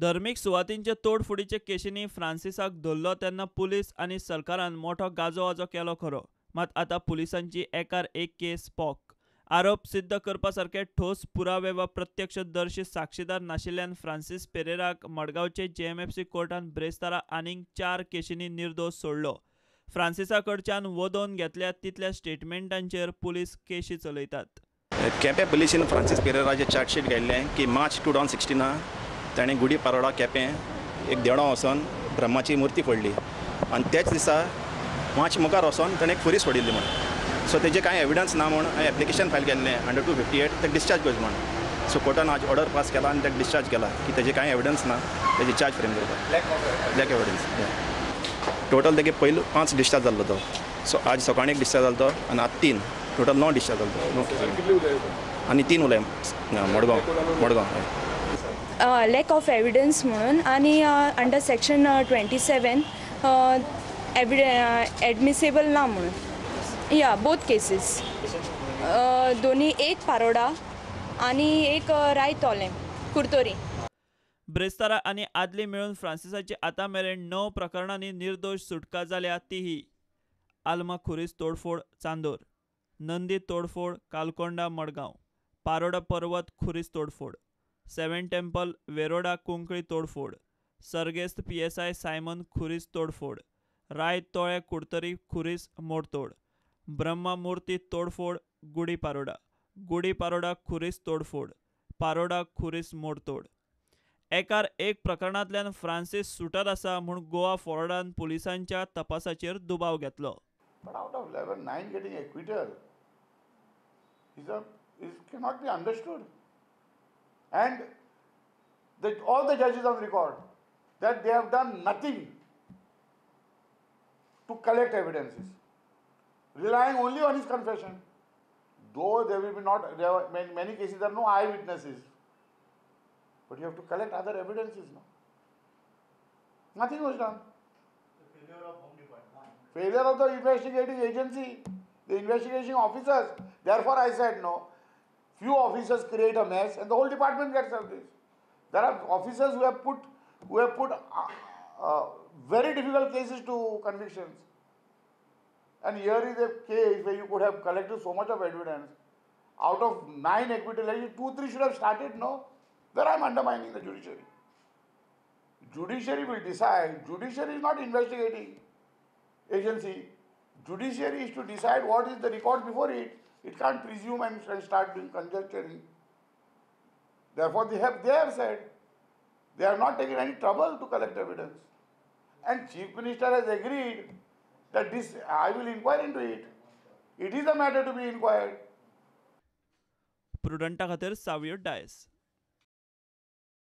धर्मीक सुवातींचे तोडफोडीचे केशींनी फ्रांसिसाक धरलो तेन्ना पुलीस आनी सरकारान मोठो गाजोवाजो केलो खरो, मात आतां पुलिसांची एकार एक केस पोक. आरोप सिद्ध करपा सारके ठोस पुरावे वा प्रत्यक्षदर्शी साक्षीदार नाशिल्ल्यान फ्रांसीस पेरेराक मडगांवचे JMFC कोर्टान ब्रेस्तारा आनीक 4 केशींनी निर्दोश सोडलो. फ्रांसिसा कडच्यान वदोवन घेतल्या तितल्या स्टेटमेंटांचेर पुलीस केशी चलयतात. केपें पुलिसीन फ्रांसीस पेरेराचे चार्जशीट घायिल्लें की मार्च 2016 ताणें गुडी पारोडा केपें एक देवळां वचोन ब्रह्माची मूर्ती फोडली आनी त्याच दिसा मार्च मुखार वचोन ताणें एक खुरीस फोडिल्ली म्हूण. सो तेजे कांय एविडन्स ना म्हूण हांवें एप्लिकेशन फायल केल्लें अंडर 258 ताका डिस्चार्ज करचें म्हूण. सो कोर्टान आज ऑर्डर पास केला आनी ताका डिस्चार्ज केला की तेजे कांय एविडन्स ना, तेजी चार्ज फ्रेम करपाक. ब्लॅक एविडन्स टोटल तेगे पयलो 5 डिस्चार्ज जाल्लो तो. सो आज सकाळीं एक डिस्चार्ज जालो तो आनी आतां 3 टोटल 9 डिस्चार्ज जालो तो आनी 3 उलय Madgaon Madgaon lack of evidence म्हणून आनी अंडर सेक्शन 27 एडमिसेबल ना म्हणून. या बोथ केसीस दोन्ही, एक पारोडा आनी एक रायतोलें कुर्तोरी. ब्रेस्तारा आनी आदली मेळून फ्रांसिसाची आतां मेरेन 9 प्रकरणांनी निर्दोश सुटका जाल्या तीही आल्मा खुरीस तोडफोड चांदोर, नंदी तोडफोड कालकोंडा मडगांव, पारोडा पर्वत खुरीस तोडफोड, 7 टेम्पल वेरोडा कुंकळी तोडफोड, सर्गेस्त PSI Simon खुरीस तोडफोड, राय तोळे कुडतरी खुरीस मोडतोड, ब्रह्ममूर्ती तोडफोड गुडी पारोडा, गुडी पारोडा खुरीस तोडफोड, पारोडा खुरीस मोडतोड. एकार एक प्रकरणांतल्यान फ्रांसीस सुटत आसा म्हूण गोवा फॉरवर्डान पुलिसांच्या तपासाचेर दुबाव घेतलो. But out of 11, 9 getting acquitted is cannot be understood. And that all the judges on record that they have done nothing to collect evidences, relying only on his confession. Though there will be not, there are many cases there are no eyewitnesses, but you have to collect other evidences, no? Nothing was done. The failure of Home Department. Failure of the investigating agency, the investigation officers. Therefore I said no. Few officers create a mess and the whole department gets out this. There are officers who have put very difficult cases to convictions. And here is a case where you could have collected so much of evidence. Out of 9 acquittal, 2, 3 should have started, no? There I am undermining the judiciary. Judiciary will decide. Judiciary is not investigating agency. Judiciary is to decide what is the record before it. It can't presume and start doing conjecturing. Therefore, they have said they have not taken any trouble to collect evidence. And Chief Minister has agreed that this, I will inquire into it. It is a matter to be inquired. Prudenta खातीर सावियो डायस.